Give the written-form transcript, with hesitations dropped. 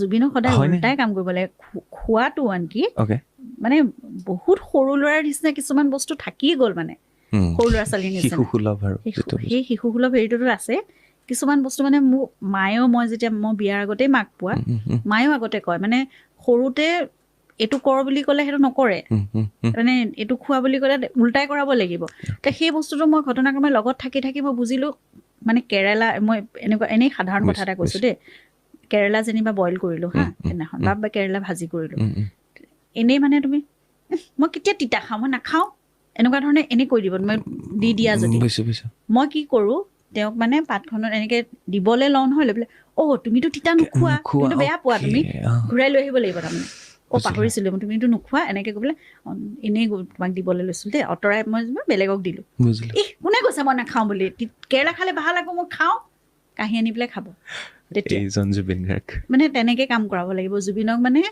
জুবিনক সদায় হয়নে? উল্টাই কাম কৰিব লাগে। খোৱাটো আনকি মানে বহুত সৰু ল'ৰাৰ নিচিনা কিছুমান বস্তু থাকিয়ে গ'ল, মানে সৰু ল'ৰা ছোৱালীৰ নিচিনা। শিশু সুলভ আৰু যিটো। সেই শিশু সুলভ হেৰিটোতো আছে কিছুমান বস্তু। মানে মোক মায়েও, মই যেতিয়া, মই বিয়াৰ আগতেই মাক পোৱা, উম, উম, উম, মায়েও আগতে কয়, মানে সৰুতে এইটো কৰ বুলি ক'লে সেইটো নকৰে। উম, উম, উম, মানে এইটো খোৱা বুলি ক'লে উল্টাই কৰাব লাগিব। তে সেই বস্তুটো মই ঘটনাক্ৰমে লগত থাকি থাকি মই বুজিলোঁ। মানে কেৰেলা, মই এনেকুৱা এনেই সাধাৰণ কথা এটা কৈছোঁ দেই, কেৰেলা যেনিবা বইল কৰিলোঁ হা উম, উম, সেইদিনাখন বা কেৰেলা ভাজি কৰিলোঁ। উম, উম, এনেই মানে তুমি মই কেতিয়া তিতা খাওঁ, মই নাখাওঁ, এনেকুৱা ধৰণে এনেই কৈ দিব মই দি দিয়া যদি। বুজিছো বুজিছো মই কি কৰোঁ, তেওঁক মানে পাতখনত এনেকে দিবলৈ লওঁ নহয়, লৈ পেলাই, অ' তুমিতো তিতা নোখোৱা, নোখোৱা, তুমিতো বেয়া পোৱা, তুমি ঘূৰাই লৈ আহিব লাগিব তাৰমানে। অ' পাহৰিছিলোঁ, তুমিতো নোখোৱা, এনেকে কৈ পেলাই, অ, এনেই তোমাক দিবলৈ লৈছিলোঁ দেই, আঁতৰাই মই যেনিবা বেলেগক দিলোঁ। ইহ, কোনে কৈছে মই নাখাওঁ বুলি? কেৰেলা খালে ভাল আকৌ, মই খাওঁ। কাঢ়ি আনি পেলাই খাব তেতিয়া। এইজন জুবিন গাৰ্গ। মানে তেনেকে কাম কৰাব লাগিব জুবিনক মানে।